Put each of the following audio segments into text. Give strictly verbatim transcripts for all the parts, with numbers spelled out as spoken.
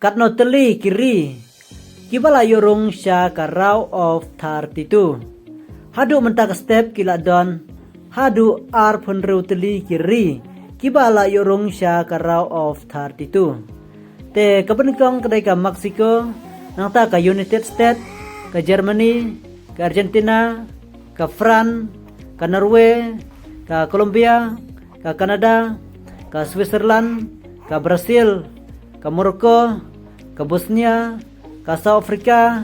Katno tylli ki ri kiba la ïoh rung sha ka Round of thirty-two? Haduh mynta ka step ki la don haduh arphew hynriew tylli ki ri kiba la ïoh rung sha ka Round of thirty-two. Te kaba nyngkong ka dei ka Mexico, nangta ka United States, ka Germany, ka Argentina, ka France, ka Norway, ka Colombia, ka Canada, ka Switzerland, ka Brazil, ka Morocco, ka Bosnia, ka South Africa,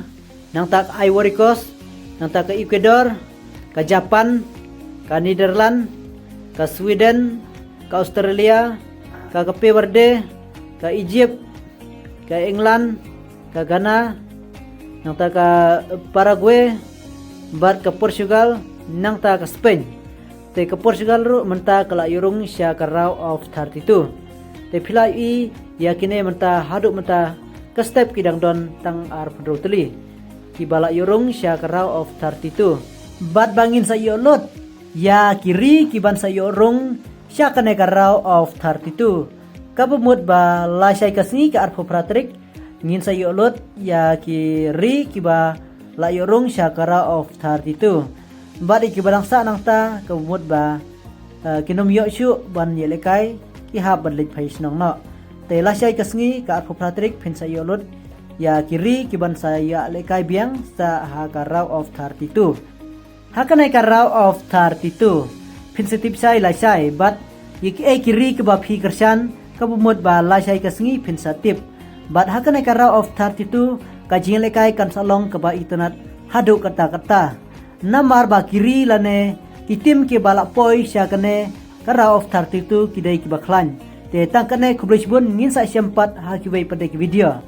nangta ka Ivory Coast, nangta ka Ecuador, ka Japan, ka Netherlands, ka Sweden, ka Australia, ka Cape Verde, ka Egypt, ka England, ka Ghana, nangta ka Paraguay, bad ka Portugal, nangta ka Spain. Te ka Portugal ruh mynta ka la ïoh rung sha ka Round of thirty-two. Te phi la ïohi ïa kine mynta haduh mynta ka step ki dang don tang arphew hynriew tylli kiba la ïoh rung sha ka Round of thirty-two. Bad ba ngin sa ïoh lut ïa ki ri kiban sa ïoh rung sha kane ka Round of thirty-two. Kaba mut ba lashai ka sngi ka arphew phra tarik ngin sa ïoh lut ïa ki ri kiba la ïoh rung sha ka Round of thirty-two. Bad ïa kiba dang sah nangta kaba mut ba, eh, kin ym ïoh shuh ban ïalehkai, ki hap ban leit phai shnong noh. Te lashai ka sngi ka arphew phra tarik phin sa ïoh lut ïa ki ri kiban sa ïalehkai biang sha ha ka Round of thirty-two. Ha kane ka Round of thirty-two phin sa tip shai lashai bad ïa kiei ki ri kiba phi kyrshan, kaba mut ba lashai ka sngi phin sa tip. Bad ha kane ka Round of thirty-two ka jingïalehkai kan sa long kaba itynnad haduh katta katta. Namar ba ki ri lane ki team kiba la poi sha kane ka Round of thirty-two ki dei kiba khlaiñ. Te tang kane, khublei shibun, ngin sa ïashem pat ha kiwei pat de ki video.